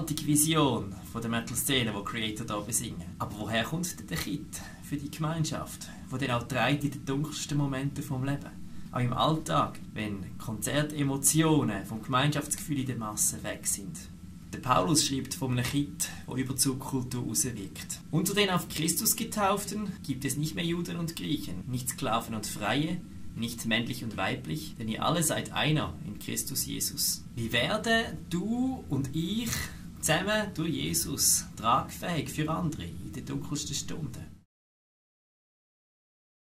gewaltige Vision von der Metal-Szene, die Creator hier besingen. Aber woher kommt denn der Kit für die Gemeinschaft, der dann auch trägt in den dunkelsten Momenten des Lebens? Auch im Alltag, wenn Konzertemotionen vom Gemeinschaftsgefühl in der Masse weg sind. Der Paulus schreibt von einem Kit, der über die Subkultur rauswirkt. Unter den auf Christus Getauften gibt es nicht mehr Juden und Griechen, nicht Sklaven und Freie, nicht männlich und weiblich, denn ihr alle seid einer in Christus Jesus. Wie werden du und ich zusammen durch Jesus tragfähig für andere in den dunkelsten Stunden?